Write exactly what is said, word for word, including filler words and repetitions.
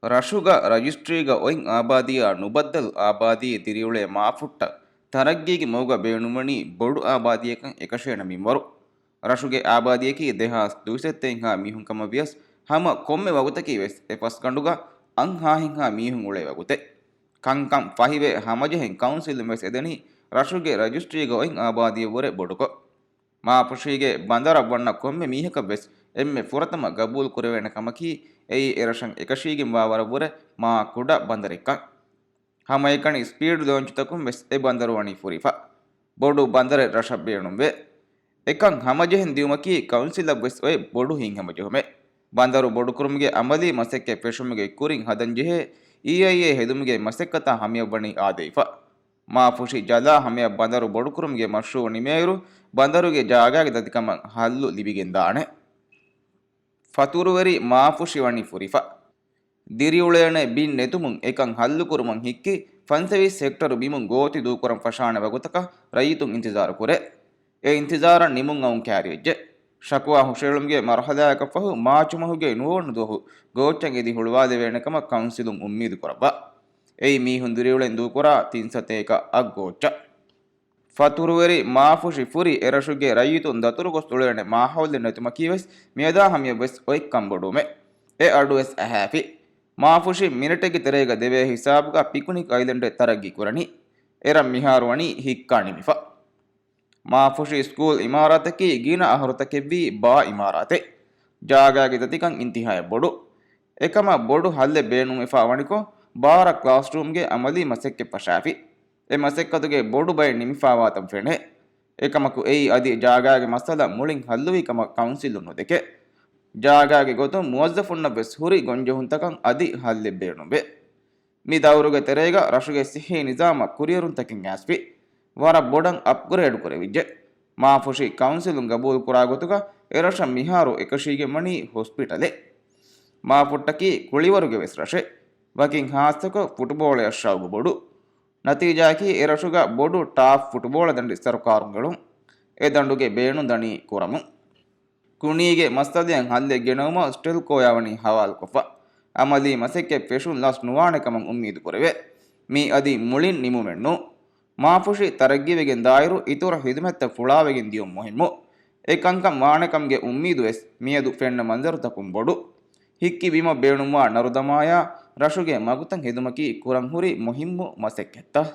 ރަށުގަ ރަޖިސްޓްރީގަ އޮތް އާބާދީއާ ނުބައްދަލު އާބާދީ ދިރިއުޅޭ މާފުއްޓަށް ތަރައްގީގެ މަގުގަ ބޭނުންވަނީ ބޮޑު އާބާދީއަކަށް އެކަށޭނަ މިންވަރު. ރަށުގެ އާބާދީއަކީ ދެހާސް ދުއިސައްތައެއްހާ މީހުން ކަމަށް ވިޔަސް، ހަމަ ކޮންމެ ވަގުތަކީ ވެސް އެ ފަސްގަނޑުގަ އަށްހާހެއްހާ މީހުން އުޅޭ ވަގުތެއް. ކަންކަން ފަހިވެ ހަމަޖެހެން ކައުންސިލުން ވެސް އެދެނީ ރަށުގެ ރަޖިސްޓްރީގަ އޮތް އާބާދީއަށްވުރެ ބޮޑުކޮށް. މާފުށީގެ ބަނދަރަށް ވަންނަ ކޮންމެ މީހަކަށް ވެސް އެންމެ ފުރަތަމަ ގަބޫލު ކުރެވޭނެ ކަމަކީ، އެއީ އެރަށަށް އެކަށީގެންވާ ވަރަށްވުރެ މާ ކުޑަ ބަނދަރެއްކަން. ހަމައެކަނި ސްޕީޑް ލޯންޗުތަކުން ވެސް އެ ބަނދަރު ވަނީ ފުރިފަ. ބޮޑު ބަނދަރެއް ރަށަށް ބޭނުންވޭ. އެކަން ހަމަޖެހެން ދިއުމަކީ ކައުންސިލަށް ވެސް އޮތް ބޮޑު ހިތްހަމަޖެހުމެއް. ބަނދަރު ބޮޑުކުރުމުގެ އަމަލީ މަސައްކަތް ފެށުމުގެ ކުރިން ހަދަންޖެހޭ އީއައިއޭ ހެދުމުގެ މަސައްކަތާ ހަމަޔަށްވަނީ އާދެވިފަ. މާފުށި ޖަލާ ހަމަޔަށް ބަނދަރު ބޮޑުކުރުމުގެ މަޝްރޫއު ނިމޭއިރު، ބަނދަރުގެ ޖާގާގެ ދަތިކަމަށް ހައްލު ލިބިގެންދާނެ. ފަތުރުވެރި މާފުށި ވަނީ ފުރިފަ. ދިރިއުޅޭނެ ބިން ނެތުމުން އެކަން ހައްލުކުރުމަށް ހިއްކި ފަންސަވީސް ހެކްޓަރު ބިމުން ގޯތި ދޫކުރަން ފަށާނެ ވަގުތަކަށް ރައްޔިތުން އިންތިޒާރު ކުރޭ. އެ އިންތިޒާރަށް ނިމުން އައުން ކައިރިވެއްޖެ. ޝަކުވާ ހުށައެޅުމުގެ މަރުހަލާއަކަށް ފަހު މާޗުމަހުގެ ނުވަވަނަ ދުވަހު ގޯއްޗަށް އެދި ހުޅުވާލެވޭނެ ކަމަށް ކައުންސިލުން އުއްމީދު ކުރައްވާ. އެއީ މީހުން ދިރިއުޅެން ދޫކުރާ ތިން ސަތޭކަ އަށް ގޯއްޗަށް. ފަތުރުވެރި މާފުށި ފުރި އެރަށުގެ ރައްޔިތުން ދަތުރު ގޮސް އުޅޭނެ މާހައުލެއް ނެތުމަކީ ވެސް މިއަދާ ހަމަޔަށް ވެސް އޮތް ކަންބޮޑުވުމެއް. އެ އަޑު ވެސް އަހާފި. މާފުށި މިނެޓެއްގެ ތެރޭގަ ދެވޭ ހިސާބުގަ ޕިކުނިކް އައިލެންޑެއް ތަރައްގީ ކުރަނީ. އެރަށް މިހާރު ވަނީ ހިއްކާ ނިމިފަ. މާފުށި ސްކޫލް އިމާރާތަކީ ގިނަ އަހަރުތަކެއްވީ ބާ އިމާރާތެއް. ޖާގާގެ ދަތިކަން އިންތިހާޔަށް ބޮޑު. އެކަމަށް ބޮޑު ހައްލެއް ބޭނުންވެފާ ވަނިކޮށް، ބާރަށް ކްލާސްރޫމްގެ އަމަލީ މަސައްކަތް ފަށާފި. އެ މަސައްކަތުގެ ބޮޑު ބައެއް ނިމިފާވާތަން ފެނޭ. އެކަމަކު އެއީ އަދި ޖާގާގެ މައްސަލަ މުޅިން ހައްލުވި ކަމަށް ކައުންސިލުން ނުދެކޭ. ޖާގާގެ ގޮތުން މުވައްޒަފުންނަށް ވެސް ހުރި ގޮންޖެހުންތަކަށް އަދި ހައްލެއް ބޭނުންވޭ. މި ދައުރުގެ ތެރޭގަ ރަށުގެ ސިއްހީ ނިޒާމަށް ކުރިއެރުންތަކެއް އައިސްފި. ވަރަށް ބޮޑަށް އަޕްގްރޭޑް ކުރެވިއްޖެ. މާފުށި ކައުންސިލުން ގަބޫލު ކުރާ ގޮތުގަ އެރަށަށް މިހާރު އެކަށީގެން ވަނީ ހޮސްޕިޓަލެއް. މާފުއްޓަކީ ކުޅިވަރުގެ ވެސް ރަށެއް. ވަކިން ހާއްސަކޮށް ފުޓުބޯޅަޔަށް ޝައުގު ބޮޑު. ނަތީޖާއަކީ އެރަށުގަ ބޮޑު ޓާފް ފުޓުބޯޅަ ދަނޑި ސަރުކާރުން އެޅުން. އެ ދަނޑުގެ ބޭނުން ދަނީ ކުރަމުން. ކުނީގެ މައްސަލައަށް ހައްލެއް ގެނައުމަށް ސްޓެލްކޯޔާ ވަނީ ހަވާލުކޮށްފަ. އަމަލީ މަސައްކަތް ފެށުން ލަސް ނުވާނެ ކަމަށް އުއްމީދު ކުރެވޭ. މީ އަދި މުޅިން ނިމުމެއް ނޫން. މާފުށި ތަރައްގީވެގެން ދާއިރު އިތުރަށް ހިދުމަތްތައް ފުޅާވެގެން ދިޔުން މުހިއްމު. އެ ކަންކަން ވާނެ ކަމުގެ އުއްމީދު ވެސް މިއަދު ފެންނަ މަންޒަރުތަކުން ބޮޑު. ހިއްކި ބިމަށް ބޭނުންވާ ނަރުދަމާޔާ ރަށުގެ މަގުތައް ހެދުމަކީ ކުރަން ހުރި މުހިއްމު މަސައްކަތްތައް.